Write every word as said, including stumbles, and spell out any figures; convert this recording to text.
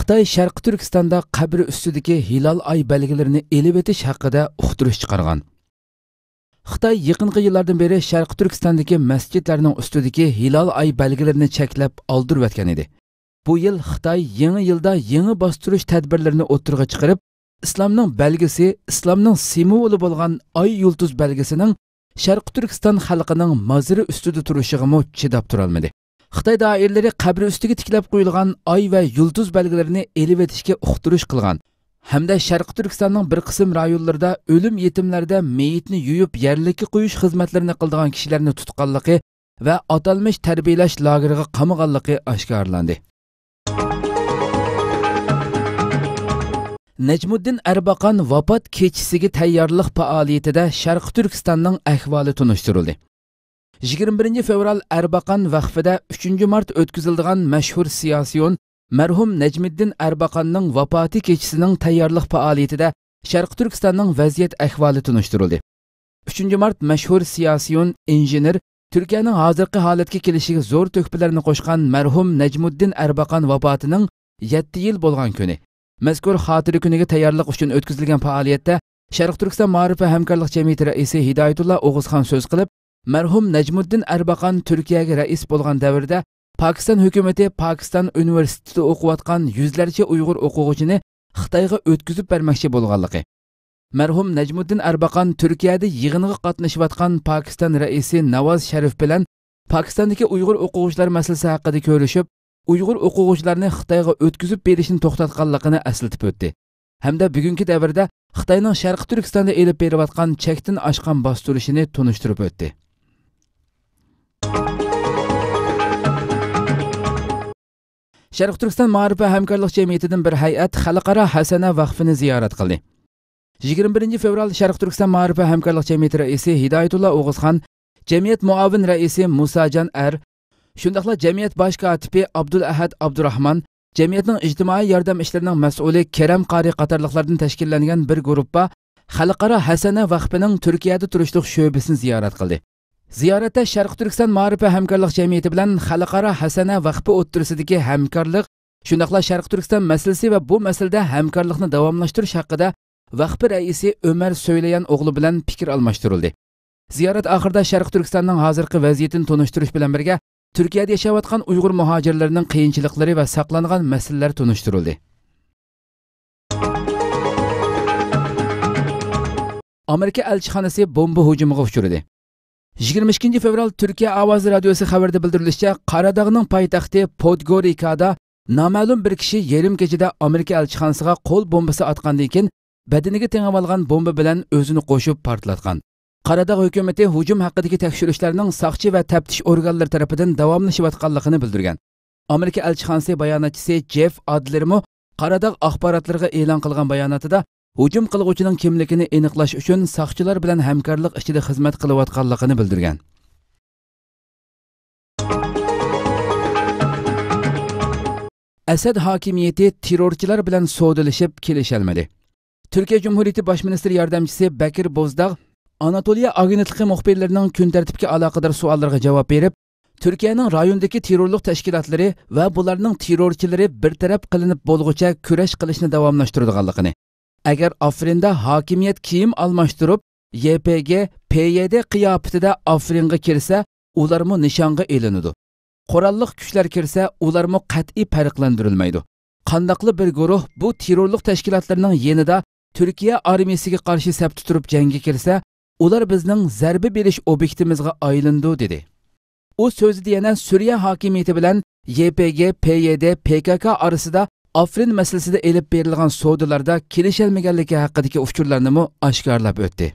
خىتاي شەرقىي تۈركىستاندا قەبرە ئۈستىدىكى ھىلال ئاي بەلگىلىرىنى ئېلىۋېتىش ھەققىدە ئۇقتۇرۇش چىقارغان. خىتاي يېقىنقى يىللاردىن بېرى شەرقىي تۈركىستاندىكى مەسچىتلەرنىڭ ئۈستىدىكى ھىلال ئاي بەلگىلىرىنى چەكلەپ ئالدۇرۇۋەتكەن ئىدى. بۇ يىل خىتاي يېڭى يىلدا يېڭى باستۇرۇش تەدبىرلىرىنى ئوتتۇرىغا چىقىرىپ، ئىسلامنىڭ بەلگىسى، ئىسلامنىڭ سىمۋولى بولغان ئاي يۇلتۇز بەلگىسىنىڭ شەرقىي تۈركىستان خەلقىنىڭ مازىرى ئۈستىدە تۇرۇشىغىمۇ چىداپ تۇرالمىدى. خىتاي دائىرىلىرى قەبرە ئۈستىگە تىكلەپ قويۇلغان ئاي ۋە يۇلتۇز بەلگىلىرىنى ئېلىۋېتىشكە ئۇقتۇرۇش قىلغان ھەمدە شەرقىي تۈركىستاننىڭ بىر قىسىم رايونلىرىدا ئۆلۈم يېتىملەردە مېيىتنى يۇيۇپ يەرلىككە قويۇش خىزمەتلىرىنى قىلىدىغان كىشىلەرنى تۇتقانلىقى ۋە ئاتالمىش تەربىيەلەش لاگېرىغا قامىغانلىقى ئاشكارىلاندى. نەجمۇددىن ئەرباقان ۋاپات كېچىسىگە تەييارلىق پائالىيىتىدە شەرقىي تۈركىستاننىڭ ئەھۋالى تونۇشتۇرۇلدى. يىگىرمە بىرىنچى فېۋرال ئەرباقان ۋەقفىدە ئۈچىنچى مارت ئۆتكۈزۈلىدىغان مەشھۇر سىياسىيون مەرھۇم نەجمىددىن ئەرباقاننىڭ ۋاپاتى كېچىسىنىڭ تەييارلىق پائالىيىتىدە شەرقىي تۈركىستاننىڭ ۋەزىيەت ئەھۋالى تونۇشتۇرۇلدى. ئۈچىنچى مارت مەشھۇر سىياسىيون، ئىنژېنېر، تۈركىيەنىڭ ھازىرقى ھالەتكە كېلىشىگە زور تۆھپىلەرنى قوشقان مەرھۇم نەجمۇددىن ئەرباقان ۋاپاتىنىڭ يەتتە يىل بولغان كۈنى. مەزكۇر خاتىرە كۈنىگە تەييارلىق ئۈچۈن ئۆتكۈزۈلگەن پائالىيەتتە شەرقىي تۈركىستان مائارىپ ۋە ھەمكارلىق جەمئىيىتى رەئىسى ھىدايەتۇللا ئوغۇزخان سۆز قىلىپ، مەرھۇم نەجمۇددىن ئەرباقان تۈركىيەگە رەئىس بولغان دەۋردە پاكىستان ھۆكۈمىتى پاكىستان ئۇنىۋېرسىتېتىدا ئوقۇۋاتقان يۈزلەرچە ئۇيغۇر ئوقۇغۇچىنى خىتايغا ئۆتكۈزۈپ بەرمەكچى بولغانلىقى، مەرھۇم نەجمۇددىن ئەرباقان تۈركىيەدە يىغىنغا قاتنىشىۋاتقان پاكىستان رەئىسى ناۋاز شەرىف بىلەن پاكىستاندىكى ئۇيغۇر ئوقۇغۇچىلار مەسىلىسى ھەققىدە كۆرۈشۈپ، ئۇيغۇر ئوقۇغۇچىلارنى خىتايغا ئۆتكۈزۈپ بېرىشنى توختاتقانلىقىنى ئەسلىتىپ ئۆتتى ھەمدە بۈگۈنكى دەۋردە خىتاينىڭ شەرقىي تۈركىستاندا ئېلىپ بېرىۋاتقان چەكتىن ئاشقان باستۇرۇشىنى تونۇشتۇرۇپ ئۆتتى. شەرقىي تۈركىستان مائارىپ ۋە ھەمكارلىق جەمئىيىتىدىن بىر ھەيئەت خەلقئارا ھەسەنە ۋەقفىنى زىيارەت قىلدى. يىگىرمە بىرىنچى فېۋرال شەرقىي تۈركىستان مائارىپ ۋە ھەمكارلىق جەمئىيىتى رەئىسى ھىدايەتۇللا ئوغۇزخان، جەمئىيەت مۇئاۋىن رەئىسى مۇساجان ئەر، شۇنداقلا جەمئىيەت باش كاتىپى ئابدۇلئەھەد ئابدۇراخمان، جەمئىيەتنىڭ ئىجتىمائىي ياردەم ئىشلىرىنىڭ مەسئۇلى كېرەم قارى قاتارلىقلاردىن تەشكىللەنگەن بىر گۇرۇپپا خەلقئارا ھەسەنە ۋەقپىنىڭ تۈركىيەدە تۇرۇشلۇق شۆبىسىنى زىيارەت قىلدى. زىيارەتتە شەرقىي تۈركىستان مائارىپ ۋە ھەمكارلىق جەمئىيىتى بىلەن خەلقئارا ھەسەنە ۋەقپى ئوتتۇرىسىدىكى ھەمكارلىق، شۇنداقلا شەرقىي تۈركىستان مەسىلىسى ۋە بۇ مەسىلىدە ھەمكارلىقنى داۋاملاشتۇرۇش ھەققىدە ۋەقپى رەئىسى ئۆمەر سۆيلەيەن ئوغلى بىلەن پىكىر ئالماشتۇرۇلدى. زىيارەت ئاخىرىدا شەرقىي تۈركىستاننىڭ ھازىرقى ۋەزىيىتىنى تونۇشتۇرۇش بىلەن بىرگە، تۈركىيەدە ياشاۋاتقان ئۇيغۇر مۇھاجىرلىرىنىڭ قىيىنچىلىقلىرى ۋە ساقلانغان مەسىلىلەر تونۇشتۇرۇلدى. ئامېرىكا ئەلچىخانىسى بومبا ھۇجۇمىغا ئۇچرىدى. يىگىرمە ئىككىنچى فېۋرال تۈركىيە ئاۋازى رادىيوسى خەۋىرىدە بىلدۈرۈلۈشىچە، قاراداغنىڭ پايتەختى پودگورىكادا نامەلۇم بىر كىشى يېرىم كېچىدە ئامېرىكا ئەلچىخانىسىغا قول بومبىسى ئاتقاندىن كېيىن، بەدىنىگە تېڭىۋالغان بومبا بىلەن ئۆزىنى قوشۇپ پارتلاتقان. قاراداغ ھۆكۈمىتى ھۇجۇم ھەققىدىكى تەكشۈرۈشلەرنىڭ ساقچى ۋە تەپتىش ئورگانلىرى تەرىپىدىن داۋاملىشىۋاتقانلىقىنى بىلدۈرگەن. ئامېرىكا ئەلچىخانىسى باياناتچىسى جېف ئادلېرمۇ قاراداغ ئاخباراتلىرىغا ئېلان قىلغان باياناتىدا، ھۇجۇم قىلغۇچىنىڭ كىملىكىنى ئېنىقلاش ئۈچۈن ساقچىلار بىلەن ھەمكارلىق ئىچىدە خىزمەت قىلىۋاتقانلىقىنى بىلدۈرگەن. ئەسەد ھاكىمىيىتى تېررورچىلار بىلەن سودىلىشىپ كېلىشەلمىدى. تۈركىيە جۇمھۇرىيىتى باش مىنىستىرى ياردەمچىسى بەكىر بوزداغ ئاناتولىيە ئاگېنتلىقى مۇخبىرلىرىنىڭ كۈن تەرتىپكە ئالاقىدار سوئاللىرىغا جاۋاب بېرىپ، تۈركىيەنىڭ رايوندىكى تېررورلۇق تەشكىلاتلىرى ۋە بۇلارنىڭ تېررورچىلىرى بىر تەرەپ قىلىنىپ بولغۇچە كۈرەش قىلىشنى داۋاملاشتۇرىدىغانلىقىنى، ئەگەر ئافرىندا ھاكىمىيەت كىيىم ئالماشتۇرۇپ، يې پې گې، پې يې دې قىياپىتىدە ئافرىنغا كىرسە، ئۇلارمۇ نىشانغا ئېلىنىدۇ. قوراللىق كۈچلەر كىرسە، ئۇلارمۇ قەتئىي پەرقلەندۈرۈلمەيدۇ. قانداقلا بىر گۇرۇھ بۇ تېررورلۇق تەشكىلاتلىرىنىڭ يېنىدا تۈركىيە ئارمىيىسىگە قارشى سەپتە تۇرۇپ جەڭگە كىرسە، ئۇلار بىزنىڭ زەربە بېرىش ئوبيېكتىمىزغا ئايلىنىدۇ، دېدى. ئۇ سۆزىدە يەنە سۈرىيە ھاكىمىيىتى بىلەن يې پې گې، پې يې دې، پې كا كا ئارىسىدا ئافرىن مەسىلىسىدە ئېلىپ بېرىلغان سودىلاردا كېلىشەلمىگەنلىكى ھەققىدىكى ئۇچۇرلارنىمۇ ئاشكارىلاپ ئۆتتى.